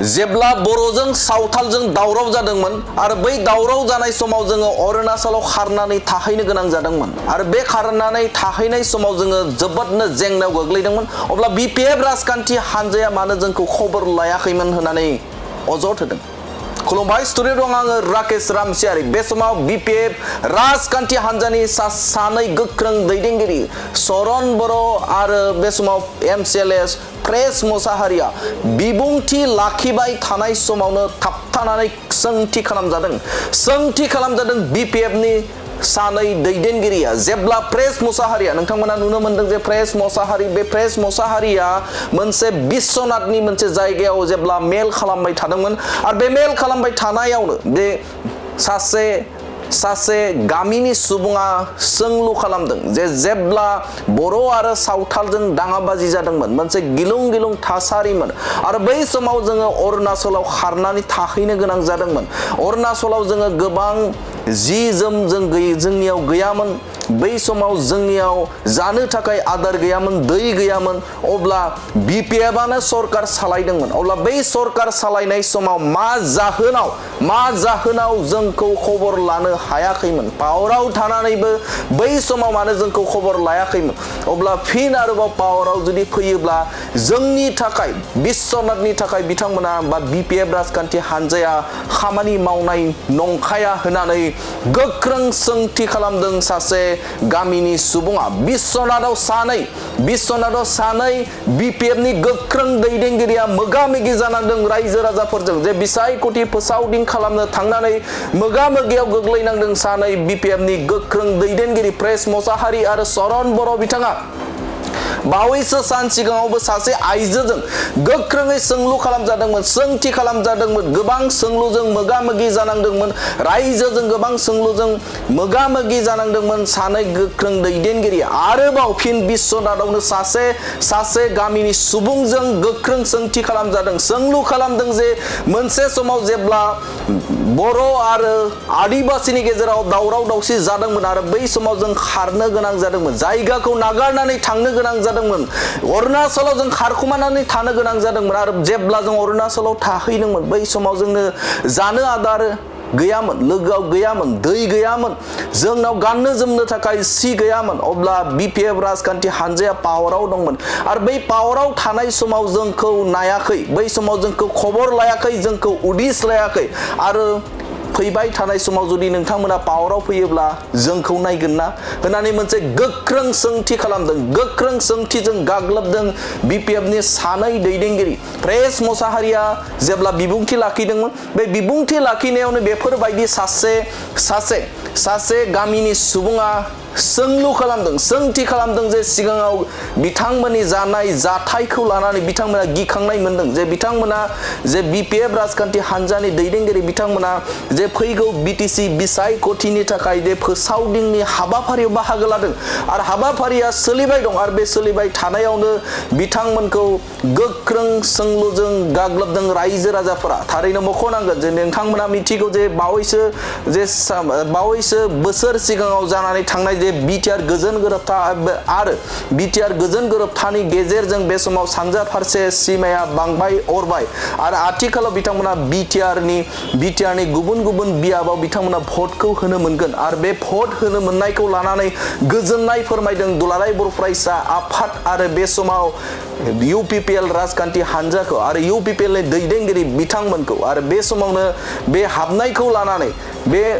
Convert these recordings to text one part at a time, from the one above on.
जेब्ला बर'जों सावथालजों दावराव जादोंमोन आरो बै दावराव जानाय समाव जोङो अरुणाचलाव खारनानै थाहैनो गोनां जादोंमोन आरो बे खारनानै थाहैनाय समाव जोङो जोबोदनो जेंनायाव गोग्लैदोंमोन अब्ला बिपिएफ राजखान्थि हानजाया मानो जोंखौ खबर लायाखैमोन होननानै अजद होदों। खुलुमबाय स्टुडिअ दं आङो राकेश रामसियारि। बे समाव बिपिएफ राजखान्थि हानजानि सानै गोख्रों दैदेनगिरि चरण बर' आरो बे समाव एमसिएलए प्रेस मोसाहारिया बिबुंथि लाखिबाय थानाय समावनो थाबथानानै सोंथि खालामजादों बिपिएफनि सानै दैदेनगिरिया। जेब्ला प्रेस मोसाहारिया नोंथांमोना नुनो मोनदों जे प्रेस मोसाहारिया मोनसे बिश्वनाथनि मोनसे जायगायाव जेब्ला मेल खालामबाय थादोंमोन आरो बे मेल खालामबाय थानायावनो बे सासे गामिनि सुबुङा सोंलु खालामदों जे जेब्ला बर' आरो सावथालजों दाङाबाजि जादोंमोन मोनसे गिलुं थासारिमोन आरो बै समाव जोङो अरुणाचलाव खारनानै थाहैनो गोनां जादोंमोन। अरुणाचलाव जोङो गोबां जि जोम जोंनियाव गैयामोन। बै समाव जोंनियाव जानो थाखाय आदार गैयामोन, दै गैयामोन। अब्ला बिपिएफआनो सरकार सालायदोंमोन। अब्ला बै सरकार सालायनाय समाव मा जाहोनाव जोंखौ खबर लानो हायाखैमोन? पावाराव थानानैबो बै समाव मानो जोंखौ खबर लायाखैमोन? अब्ला फिन आरोबाव पावाराव जुदि फैयोब्ला जोंनि थाखाय बिश्वनाथनि थाखाय बिथांमोना बा बिपिएफ राजखान्थि हानजाया खामानि मावनाय नंखाया होननानै गोख्रों सोंथि खालामदों सासे गामिनि सुबुङा। बिश्वनाथाव सानै बिपिएफनि गोख्रों दैदेनगिरिया मोगा मोगि जानांदों रायजो राजाफोरजों जे बिसायख'थि फोसावदिं खालामनो थांनानै मोगा मोगियाव गोग्लैनांदों सानै बिपिएफनि गोख्रों दैदेनगिरि प्रेस मोसाहारि आरो चरण बर' बिथाङा। बावैसो सान सिगाङावबो सासे आइजोजों गोख्रोङै सोंलु खालामजादोंमोन, सोंथि खालामजादोंमोन, गोबां सोंलुजों मोगा मोगि जानांदोंमोन, रायजोजों गोबां सोंलुजों मोगा मोगि जानांदोंमोन सानै गोख्रों दैदेनगिरि। आरोबाव फिन बिश्वनाथावनो सासे गामिनि सुबुंजों गोख्रों सोंथि खालामजादों, सोंलु खालामदों जे मोनसे समाव जेब्ला बर' आरो आदिबासिनि गेजेराव दावराव दावसि जादोंमोन आरो बै समाव जों खारनो गोनां जादोंमोन, जायगाखौ नागारनानै थांनो गोनां जादोंमोन, अरुणाचलाव जों खारखुमानानै थानो गोनां जादोंमोन आरो जेब्ला जों अरुणाचलाव थाहैदोंमोन बै समाव जोंनो जानो आदार गैयामोन, लोगोआव गैयामोन, दै गैयामोन, जोंनाव गाननो जोमनो थाखाय सि गैयामोन। अब्ला बिपिएफ राजखान्थि हानजाया पावाराव दंमोन आरो बै पावाराव थानाय समाव जोंखौ नायाखै, बै समाव जोंखौ खबर लायाखै, जोंखौ उदिस लायाखै आरो फैबाय थानाय समाव जुदि नोंथांमोना पावाराव फैयोब्ला जोंखौ नायगोन ना होननानै मोनसे गोख्रों सोंथि खालामदों। गोख्रों सोंथिजों गाग्लोबदों बिपिएफनि सानै दैदेनगिरि। प्रेस मोसाहारिया जेब्ला बिबुंथि लाखिदोंमोन बे बिबुंथि लाखिनायावनो बेफोरबायदि सासे गामिनि सुबुङा सोंलु खालामदों, सोंथि खालामदों जे सिगाङाव बिथांमोननि जानाय जाथायखौ लानानै बिथांमोना गिखांनाय मोनदों जे बिथांमोना जे बिपिएफ राजखान्थि हानजानि दैदेनगिरि बिथांमोना जे फैगौ बिटिसि बिसायख'थिनि थाखाय जे फोसावदिंनि हाबाफारियाव बाहागो लादों आरो हाबाफारिया सोलिबाय दं आरो बे सोलिबाय थानायावनो बिथांमोनखौ गोख्रों सोंलुजों गाग्लोबदों रायजो राजाफोरा। थारैनो मख'नांगोन जे नोंथांमोना मिथिगौ जे बावैसो बोसोर सिगाङाव जानानै थांनाय बिटिआर गोजोन गोरोबथा आरो बिटिआर गोजोन गोरोबथानि गेजेरजों बे समाव सानजा फारसे सीमाया बांबाय अरबाय आरो आथिखालाव बिथांमोना बिटिआरनि गुबुन बियाबाव बिथांमोना भटखौ होनो मोनगोन आरो बे भट होनो मोननायखौ लानानै गोजोननाय फोरमायदों दुलाराय बर' फरायसा आफाद आरो बे समाव इउपिपिएल राजखान्थि हानजाखौ आरो इउपिपिएलनि दैदेनगिरि बिथांमोनखौ आरो बे समावनो बे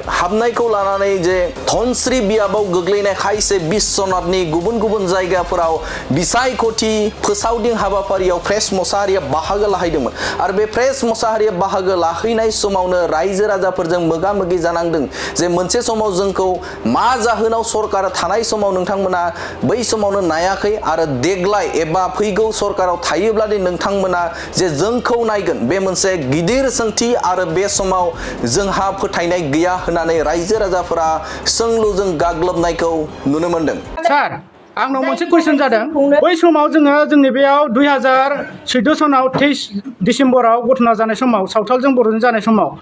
हाबनायखौ लानानै जे धनस्री बियाबाव गोग्लैनाय खायसे बिश्वनाथनि गुबुन जायगाफोराव बिसायख'थि फोसावदिं हाबाफारियाव प्रेस मोसाहारिया बाहागो लाहैदोंमोन आरो बे प्रेस मोसाहारिया बाहागो लाहैनाय समावनो रायजो राजाफोरजों मोगा मोगि जानांदों जे मोनसे समाव जोंखौ मा जाहोनाव सरकार थानाय समाव नोंथांमोना बै समावनो नायाखै आरो देग्लाय एबा फैगौ सरकाराव थायोब्लादि नोंथांमोना जे जोंखौ नायगोन बे मोनसे गिदिर सोंथि आरो बे समाव जोंहा फोथायनाय गैया होननानै रायजो राजाफोरा सोंलुजों गाग्लोबनायखौ नुनो मोनदों। सार आंनाव मोनसे कुइसन जादों बै समाव जोंनि बेयाव 2014 सनाव 23 डिसेम्बराव घटना जानाय समाव सावथालजों बर'जों जानाय समाव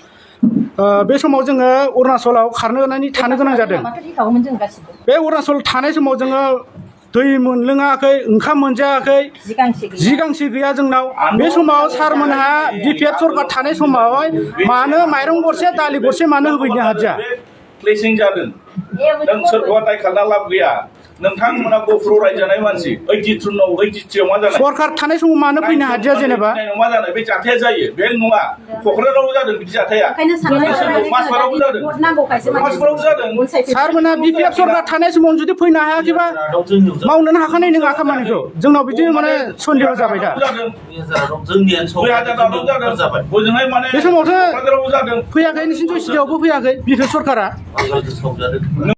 बे समाव जोङो अरुणाचलाव थानो गोनां जादों। बे अरुणाचल थानाय समाव जोङो दै मोनलोङाखै ओंखाम मोनजायाखै जि गांसे गैया जोंनाव बे समाव सारमोनहा बिपिएफ सरकार थानाय समावहाय मानो माइरं गरसे दालि गरसे मानो होफैनो हादिया क्लेसिं जादों नों सोरखौबा दाय खालामना लाब गैया नोंथांमोना गफुराव रायजानाय मानसि 82 नाव 83 मा जानाय सरकार थानाय समाव मानो फैनो हादिया जेनेबा मा जानाय बे जाथाया जायो बे नङा क'क्राझाराव जादों बिदि जाथाया मासबाराव जादों सारमोनहा बिपिएफ सरकार थानाय समाव जुदि फैनो हायाखैबा मावनोनो हाखानाय नङा खामानिखौ जोंनाव बिदि माने सन्देह जाबाय दा बे समावथ' फैयाखै नोंसिनि सयसियावबो फैयाखै बिपिएफ सरकारा